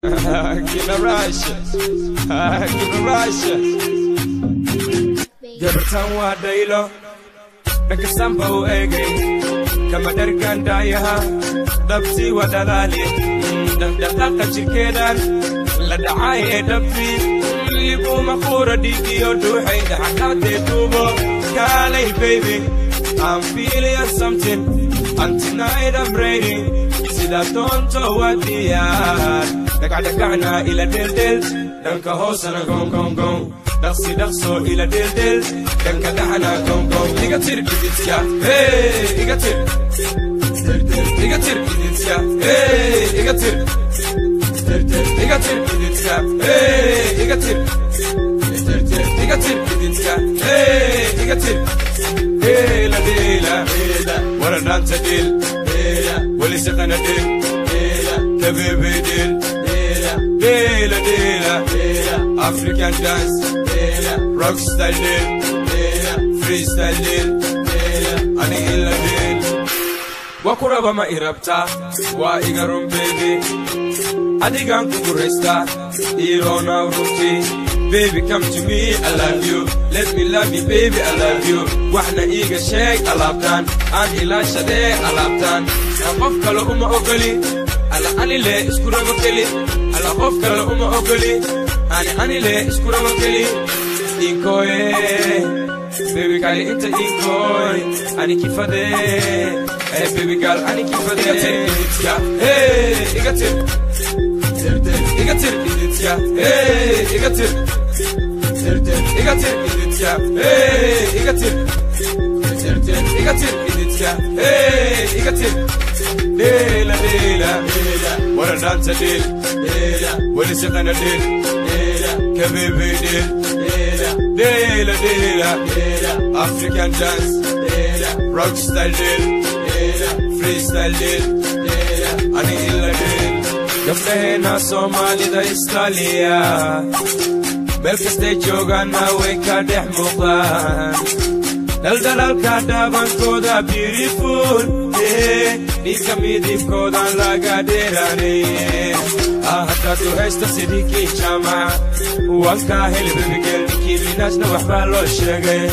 Kina Russia, Kina Russia. Gabartan waa dhaylo, dhanka sanba u eegay, kama dharkan daayaha, dhabtii waa dhalaali, dhaqdhaqaaqa jirkeedan, la dhacay ee dhabtii, liguma quura dhiigiyo dhuuxay dhaxaqaadee duubo, kaalay baby, I'm feeling something, and tonight I'm ready, sidaa doonto waa diyaar. Dhagacdhagacna ila dheeldheel, dhanka hoosana gongongong, dhaqsi dhaqso ila dheeldheel, dhanka dhaxana gonggong. Iga tir dhididka, hey, iga tir, iga tir dhididka, hey, iga tir, iga tir dhididka, hey, iga tir, iga tir dhididka, hey, iga tir. Dheela dheela, waradhaanta dheel, weli shaqana dheel, kabeebey dheel. Dela dela, African dance, rock style del, freestyle del, ani illa del. Waa ku raba ma irabtaa, waa iga run baby, adigaan kugu raystaa, iroona runtii. Baby come to me, I love you, let me love you baby, I love you. Waxna iiga sheeg alaabtaan, aan ilaashadee alaabtaan, aan qof kale uma ogoli, alla anile isku rabo keli, alla qof kale uma ogoli, ani anile isku rabo keli. Inkooye baby kali inta inkooy, ani kifade, hey baby girl ani kifade. Iga tir dhididka, hey iga tir, iga tir dhididka, hey iga tir, iga tir dhididka, hey iga tir, iga tir dhididka, hey iga tir. Dela dela, waradhaanta dheel, weli shaqana dheel, kabeebey dheel. Dela dela, African dance, rock style dheel, freestyle dheel, ani illa dheel. Gabdhaheena Soomaalida Istaaliya, meel kastay joogaanna way ka dhex muuqdaan, dhaldhalaalka dhaabankooda beautiful, dhiigka midibkoodan laga dheeraanay. Haddaad u haysto sidii kii jaamac, waan kaa heli babygel, ninkii minaajna waxbaa loo sheegay.